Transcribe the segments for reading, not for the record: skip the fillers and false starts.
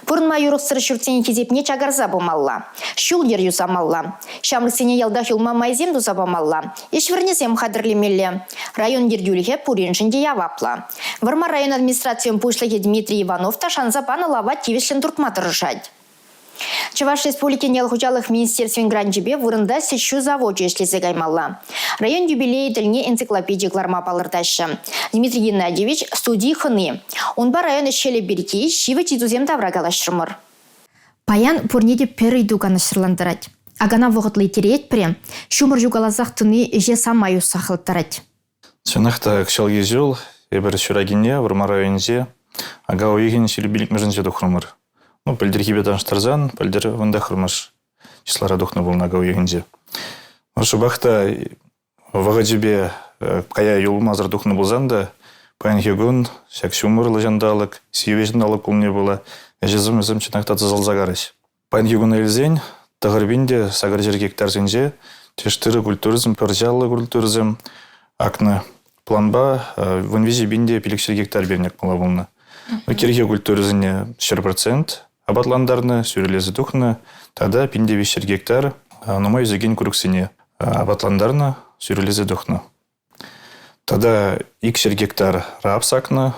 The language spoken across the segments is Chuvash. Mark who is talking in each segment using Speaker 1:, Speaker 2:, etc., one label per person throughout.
Speaker 1: Пурӑнма юрӑхсӑр ҫуртсен хисепне чакарса пымалла. Ҫул-йӗр юсамалла. Ҫамрӑксене ялтах юлма майсем туса памалла. Ӗҫ вырӑнӗсем хатӗрлемелле. Район ертӳлӗхӗ пуриншӗн те яваплӑ. Вӑрмар район администрацийӗн пуҫлӑхӗ Дмитрий Иванов та шанса панӑ лава тивӗҫлӗн туртма тӑрӑшать. Чӑваш Республикин ял хуҫалӑх министерствин гранчӗпе вырӑнта сӗт-ҫу завочӗ ӗҫлесе каймалла. Район юбилейӗ тӗлне энциклопеди кӑларма палӑртаҫҫӗ. Дмитрий Геннадьевич студи хӑни. Унпа район ӗҫ-хӗлӗ пирки ҫивӗч ыйтусем тавра калаҫрӑмӑр. Паян пурне те пӗр ыйту канӑҫсӑрлантарать. Акана вӑхӑтлӑ ирттеретпӗр-и? Ҫумӑр ҫукаласах тӑни ӗҫе самай усахлаттарать.
Speaker 2: Чӑнах та, кӑҫалхи ҫул эпир ҫуракине Вӑрмар районӗнче ака уйӑхӗн 25-мӗшӗнче тухрӑмӑр. Ну, пӗлтӗрхипе танлаштарсан, пӗлтӗр вунтӑххӑрмӗш числара тухнӑ пулнӑ ака уйӑхӗнче. Ну, шӑпах та вӑхӑчӗпе кая юлмасӑр тухнӑ пулсан та паянхи кун ҫак ҫумӑрлӑ ҫанталӑк, сивӗ ҫанталӑк пулни пула ӗҫӗсем вӗсем чӑнах та тӑсӑлса карӗҫ. Паянхи куна илсен, 9 те 800 гектарсенче тӗш-тырӑ культурисем, пӑрҫаллӑ культурӑсем акнӑ. Планпа 13 пин те 500 гектар пирӗн акмалла пулнӑ. Кӗрхи культурӑсене 100% апатлантарнӑ, сӳрелесе тухнӑ тата 1300 гектар нумай ӳсекен курӑксене апатлантарнӑ, сӳрелесе тухнӑ. Тата 200 гектар рапс акнӑ,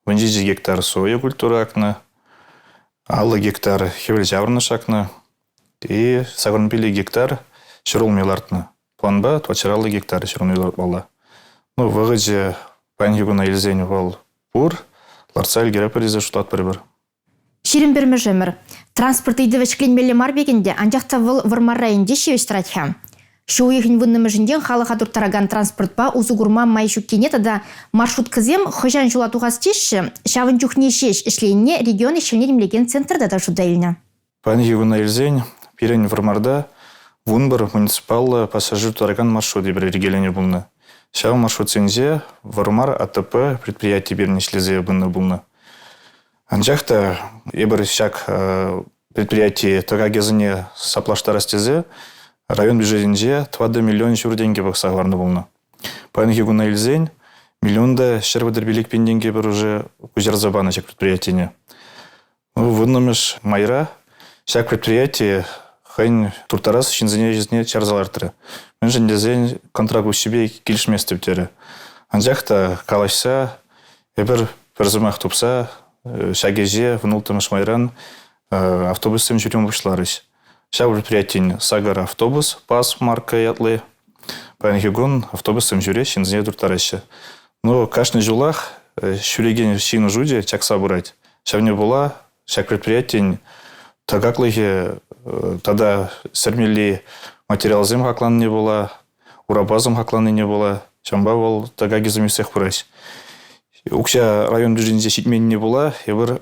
Speaker 2: 17 гектар соя культура акнӑ, 50 гектар хӗвелҫаврӑнӑш акнӑ и 85 гектар ҫӗрулми лартнӑ. Планпа 450 гектар ҫӗрулми лартмалла. Ну, вӑхӑчӗ паянхи куна илсен вӑл пур, лартса ӗлкӗрепӗр тесе шутлатпӑр эпир.
Speaker 1: 21-мӗш ӗмӗр. Транспорт ыйтӑвӗ ҫӗкленмелле мар пек ӗнтӗ, анчах та вӑл Вӑрмар районӗнче ҫивӗч тӑрать-ха. Ҫу уйӑхӗн вуннӑмӗшӗнчен халӑха турттаракан транспортпа усӑ курма май ҫуккине тата маршруткӑсем хӑҫан ҫула тухас теҫҫӗ, ҫавӑн чухне ҫеҫ ӗҫленине регион ӗҫ-хӗлне тимлекен центрта та шута илнӗ.
Speaker 2: Паянхи куна илсен пирӗн Вӑрмарта 11 муниципаллӑ пассажир туртакан маршрут эпир йӗркеленӗ пулнӑ. Ҫав маршрутсенче Вӑрмар АТП предприяти пирӗн ӗҫлесе пынӑ пулнӑ. Анчах та эпир ҫак предприяти тӑкакӗсене саплаштарас тесе район бюджетӗнче 4 миллион ҫур тенкӗ пӑхса хӑварнӑ пулнӑ. Паянхи куна илсен миллион та 135 пин тенкӗ пӗр уже куҫарса панӑ ҫак предприятине. Ну, вуннӑмӗш майра ҫак предприяти хӑйӗн турттарас ҫынсене ӗҫне чарса лартрӗ. Мӗншӗн тесен контракт уҫҫипе килӗшместӗп терӗ. Анчах та калаҫса эпир пӗр сӑмах тупса ҫак ӗҫе 16-мӗш майран автобуссем ҫӳреме пуҫларӗҫ. Ҫав предприятин сакӑр автобус ПАС марка ятли. Паянхи кун автобуссем ҫӳреҫ, ҫынсене турттараҫҫӗ. Но кашни ҫулах ҫӳрекен ҫын шучӗ чакса пырать. Ҫавне пула ҫак предприятин тӑкаклӑхӗ тата сӗрмелли материалсем хакланнине пула, урапасем хакланнине пула, ҫавӑнпа вӑл тӑкакӗсем ӳссех пыраҫ. Укҫа район бюджетӗнче ҫитменнине пула эпир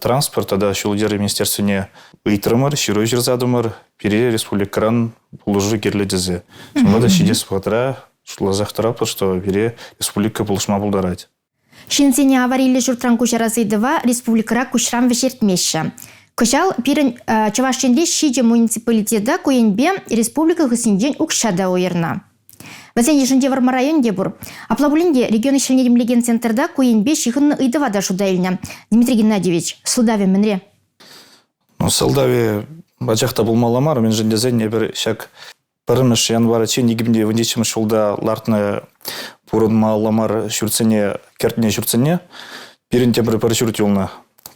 Speaker 2: транспорт тата ҫул-йӗр министерствине ыйтрӑмӑр, ҫыру ҫырса тӑмӑр, пире республикӑран пулӑшу кирлӗ тесе. Ҫавӑнпа та ҫитес вӑхӑтра шутласах тӑратпӑр, что пире республика пулӑшма пултарать.
Speaker 1: Ҫынсене авариллӗ ҫуртран куҫарас ыйтӑва республикӑра куҫран вӗҫертмеҫҫӗ. Кӑҫал пирӗн Чӑваш Енре ҫичӗ муниципалитета ку енпе республика хыснинчен укҫа та уйӑрнӑ. Вӗсен йышӗнче Вӑрмар районӗ те пур. Апла пулин те регион ӗҫне тимлекен центрта ку енпе ҫыхӑннӑ ыйтӑва та шута илнӗ. Дмитрий Геннадьевич, сӑлтавӗ мӗнре?
Speaker 2: Ну, сӑлтавӗ пачах та пулмалла мар, мӗншӗн тесен эпир ҫак Пӗрремӗш январьччен 2017 ҫулта лартнӑ пурӑнмалла мар ҫуртсене, кӗртнӗ ҫуртсене пирӗн тепӗр пӗр ҫурт юлнӑ.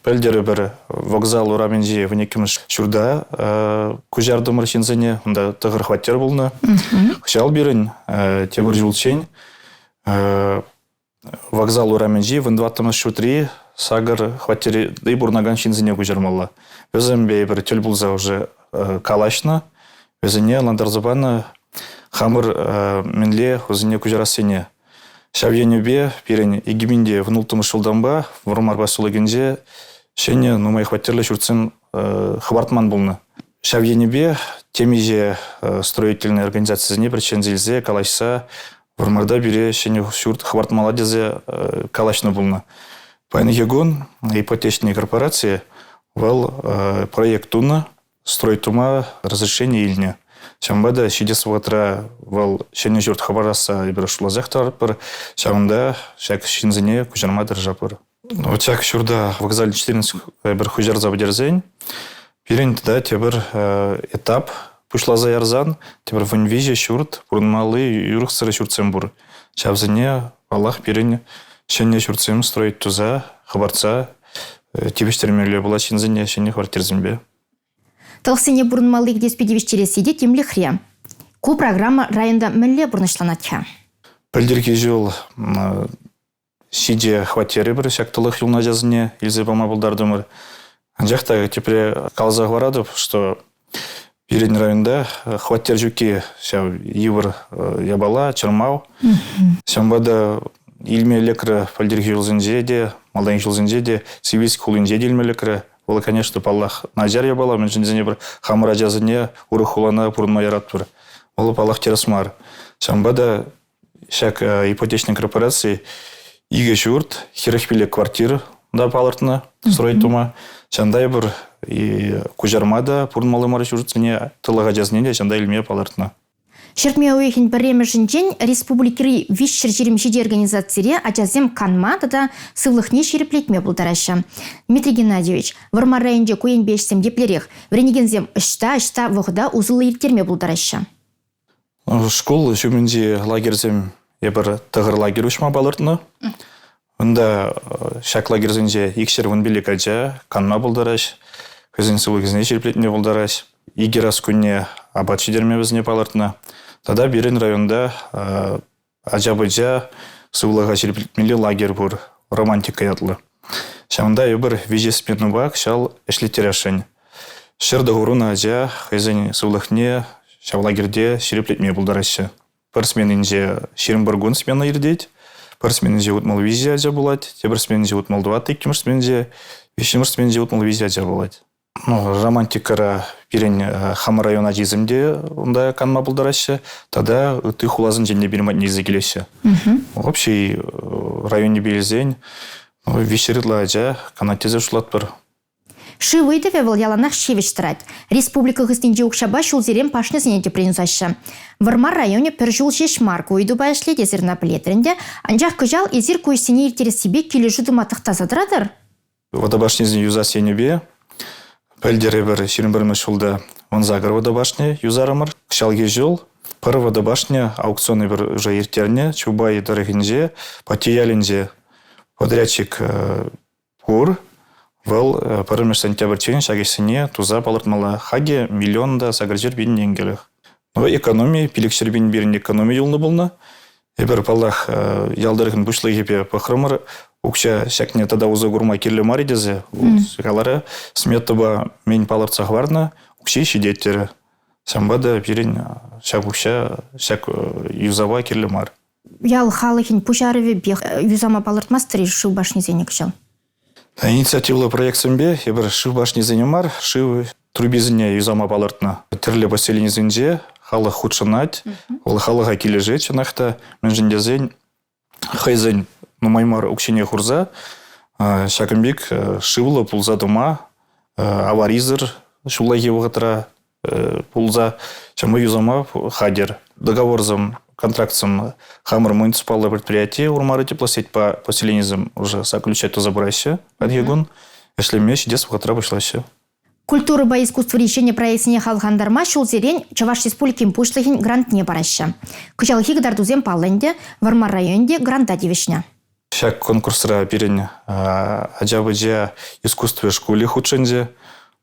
Speaker 2: Пӗлтӗр пӗр вокзал урамӗнчи 12-мӗш ҫурта куҫартӑмӑр ҫынсене. Унта тӑхӑр хваттер пулнӑ. Кӑҫал пирӗн тепӗр ҫулччен Вокзал урамӗнчи 14-мӗш ҫуртри сакӑр хваттерте пурӑнакан ҫынсене куҫармалла. Вӗсемпе эпир тӗл пулса уже калаҫнӑ, вӗсене ӑнлантарса панӑ хамӑр мӗнле вӗсене куҫарассине. Ҫав енӗпе пирӗн 2016 ҫултанпа Вӑрмар поселокӗнче ҫӗнӗ нумай хваттерлӗ ҫуртсем хӑпартман пулнӑ. Ҫав енӗпе темиҫе строительнӑй организацисене пӗр чӗнсе илсе калаҫса Вӑрмарта пире ҫӗнӗ ҫурт хӑпартмалла тесе калаҫнӑ пулнӑ. Паянхи кун ипотечный корпораци вӑл проект тунӑ, строй тума разрешение илнӗ. Ҫавӑнпа та ҫитес вӑхӑтра вӑл ҫӗнӗ ҫурт хӑпарасса эпир шутласах тӑратпӑр. Ҫавӑнта ҫак ҫынсене куҫарма тӑрӑшатпӑр. Вот ҫак ҫурта вокзал 14 пӗр хуҫарса пӗтерсен пирӗн тата тепӗр этап пуҫласа ярсан тепӗр 13 ҫурт пурӑнмалли юрӑхсӑр ҫуртсем пур. Ҫавсене, паллах, пирӗн ҫӗнӗ ҫуртсем строить туса, хӑпартса тивӗҫтермелле пулать ҫынсене ҫӗнӗ хваттерсемпе.
Speaker 1: Тӑлӑхсене пурӑнмалли кӗтеспе тивӗҫтересси те тимлӗхре. Ку программа районта мӗнле пурнӑҫланать-ха?
Speaker 2: Пӗлтӗрхи ҫул ҫичӗ хваттерӗ пӗр ҫак тӑлӑх юлнӑ ачасене илсе пама пултартӑмӑр. Анчах та тепре каласа хӑваратӑп, что пирӗн районта хваттер ҫукки ҫав йывӑр япала, чӑрмав. Ҫавӑнпа та илме лекрӗ пӗлтӗрхи ҫулсенче те, малтанхи ҫулсенче те, Цивильск хулинче те илме лекрӗ. Вӑл, конечно, паллах, начар япала, мӗншӗн тесен эпир хамӑр ачасене урӑх хулана пурӑнма яратпӑр. Вӑл, паллах, тӗрӗс мар. Ҫавӑнпа та ҫак ипотечный корпораци икӗ ҫурт, 45 квартира та палӑртнӑ строить тума. Ҫавӑнта эпир куҫарма та пурӑнмалли мар ҫуртсене, тӑлӑх ачасене те ҫавӑнта илме палӑртнӑ.
Speaker 1: Ҫӗртме уйӑхӗн пӗрремӗшӗнчен республикӑри 327 организацире ачасем канма тата сывлӑхне ҫирӗплетме пултараҫҫӗ. Дмитрий Геннадьевич, Вӑрмар районӗнче ку енпе ӗҫсем еплерех? Вӗренекенсем ӑҫта-ӑҫта вӑхӑта усӑллӑ ирттерме пултараҫҫӗ?
Speaker 2: Шкул ҫумӗнчи лагерьсем эпир тӑхӑр лагерь уҫма палӑртнӑ. Унта ҫак лагерьсенче 215 ача канма пултараҫ, хӑйсен сывлӑхӗсене ҫирӗплетме пултараҫ. Икӗ раз кунне апат ҫитерме вӗсене палӑртнӑ. Тата пирӗн районта ача-пӑча сывлӑха ҫирӗплетмелли лагерь пур, «Романтика» ятлӑ. Ҫавӑнта эпир виҫӗ сменӑпа кӑҫал ӗҫлеттересшӗн. 109 ача хӑйсен сывлӑхне ҫав лагерьте ҫирӗплетме пултараҫҫӗ. Пӗр сменинче 21 кун смена иртет, пӗр сменинче 63 ача пулать, тепӗр сменинче 64, иккӗмӗш сменинче, виҫҫӗмӗш сменинче 63 ача пулать. Ну, романтикӑра пирӗн хамӑр район ачисем те унта канма пултараҫҫӗ тата ытти хуласенчен те пирӗн патне илсе килеҫҫӗ. Общий районӗпе илсен 300 ытла ача канать тесе шутлатпӑр.
Speaker 1: Шыв ыйтӑвӗ вӑл яланах ҫивӗч тӑрать. Республика хыснинчи укҫапа ҫулсерен пашнесене тӗпрен юсаҫҫӗ. Вӑрмар районӗ пӗр ҫул ҫеҫ мар ку ыйтупа ӗҫлет эсир ӑна пӗлетӗр ӗнтӗ. Анчах кӑҫал эсир ку ӗҫсене ирттерессипе килӗшӳ тума тӑхтаса тӑратӑр?
Speaker 2: Водобашнисене юсас енӗпе пӗлтӗр эпир 21-мӗш ҫулта 18 водобашня юсарӑмӑр. Кӑҫалхи ҫул пӗр водобашня аукцион эпир уже ирттернӗ Чупай тӑрӑхӗнче, Патиялӗнче подрядчик пур. Вӑл пӗрремӗш сентябрьччен ҫак ӗҫсене туса палӑртмалла. Хакӗ миллион та 800 000 тенкӗлӗх. Но экономи, 500 пин пирӗн экономи юлнӑ пулнӑ. Эпир, паллах, ял тӑрӑхӗн пуҫлӑхӗпе пӑхрӑмӑр. Укҫа ҫакне тата усӑ курма кирлӗ мар-и тесе каларӗ. Сметӑпа мӗн палӑртса хӑварнӑ, укҫи ҫитет терӗ. Ҫавӑнпа та пирӗн ҫак укҫа, ҫак юсава кирлӗ мар.
Speaker 1: Ял халӑхӗн пуҫарӑвӗпе юсама палӑртмастӑр-и шыв башнисене кӑҫал?
Speaker 2: Инициативлӑ проектсемпе эпир шыв башнисене мар, шыв трубисене юсама палӑртнӑ. Тӗрлӗ поселенисенче халӑх хутшӑнать, вӑл халӑха килӗшет чӑнах та, мӗншӗн тесен хӑйсен нумай мар укҫине хурса ҫакӑн пек шывлӑ пулса тӑма аварисӗр ҫуллахи вӑхӑтра пулса ҫавӑнпа юсама хатӗр. Договорсем, контрактсем хамӑр муниципаллӑ предприяти Урмары теплосетьпа поселенисем уже заключать туса пыраҫҫӗ паянхи кун. Ӗҫлеме ҫитес вӑхӑтра пуҫлаҫҫӗ.
Speaker 1: Культурӑпа искусствӑри ҫӗнӗ проектсене хавхалантарма ҫулсерен Чӑваш Республикин Пуҫлӑхӗн грантне параҫҫӗ. Кӑҫалхи кӑтартусем паллӑ ӗнтӗ, Вӑрмар районӗ те гранта тивӗҫнӗ.
Speaker 2: Ҫак конкурсра пирӗн ача-пӑча искусство шкулӗ хутшӑнчӗ.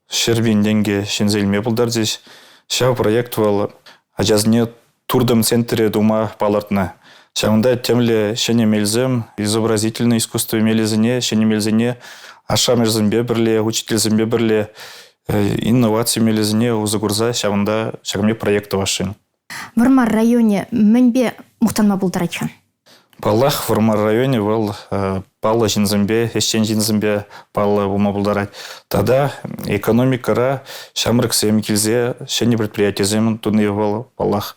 Speaker 2: 100 000 тенкӗ ҫӗнсе илме пултарчӗҫ. Ҫав проект вӑл ачасене туртӑм центрӗ тума палӑртнӑ. Ҫавӑнта темле ҫӗнӗ мелсем, изобразительное искусство мелӗсене, ҫӗнӗ мелсене ашшӗ-амӑшӗсемпе пӗрле, учительсемпе пӗрле инноваци мелӗсене усӑ курса ҫавӑнта ҫакӑн пек проект тӑвасшӑн.
Speaker 1: Вӑрмар районӗ мӗнпе мухтанма пултарать-ха?
Speaker 2: Паллах, Вӑрмар районӗ вӑл паллӑ ҫынсемпе, ӗҫчен ҫынсемпе паллӑ пулма пултарать. Тата экономикӑра ҫамрӑксем килсе ҫӗнӗ предприятисем туни вӑл, паллах,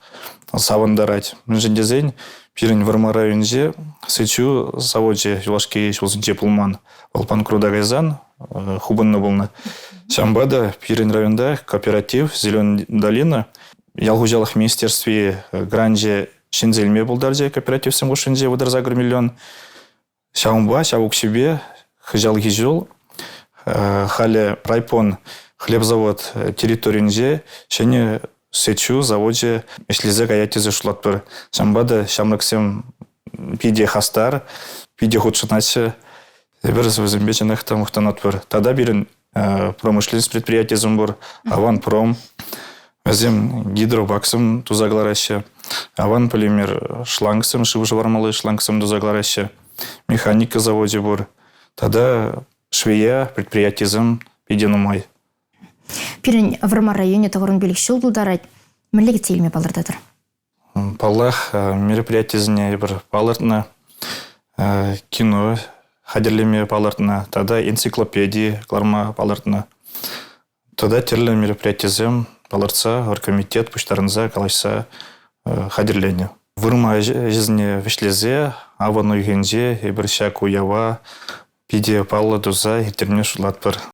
Speaker 2: савӑнтарать. Мӗншӗн тесен пирӗн Вӑрмар районӗнче сӗт-ҫу завочӗ юлашки ҫулсенче пулман. Вӑл панкрута кайсан хупӑннӑ пулнӑ. Ҫавӑнпа та пирӗн районта кооператив «Зеленая долина» ял хуҫалӑх министерстви гранчӗ ҫӗнсе илме пултарчӗ кооперативсем хушшинче 38 миллион. Ҫавӑнпа ҫав укҫипе Хыҫалхи ҫул халӗ райпон хлебзавод территорийӗнче ҫӗнӗ сӗт-ҫу завочӗ ӗҫлесе каять тесе шутлатпӑр. Ҫавӑнпа та ҫамрӑксем питӗ хастар, питӗ хутшӑнаҫҫӗ. Эпир вӗсемпе чӑнах та мухтанатпӑр. Тата пирӗн промышленность предприятийӗсем пур, Аванпром. Вӗсем гидробаксем туса кӑлараҫҫӗ. Аван полимер шлангсем, шыв шӑвармалли шлангсем туса кӑлараҫҫӗ. Механика завочӗ пур. Тата швея предприятийӗсем питӗ нумай.
Speaker 1: Пирӗн Вӑрмар районӗ 95 ҫул тултарать. Мӗнле кӗтсе илме палӑртатӑр?
Speaker 2: Паллах, мероприятисене эпир палӑртнӑ, кино хатӗрлеме палӑртнӑ тата энциклопеди кӑларма палӑртнӑ. Тата тӗрлӗ мероприятисем палӑртса оргкомитет пуҫтарӑнса калаҫса хатӗрленӗ. Вырма ӗҫӗсене вӗҫлесе авӑн уйӑхӗнче эпир ҫак уява питӗ паллӑ туса ирттерме шутлатпӑр.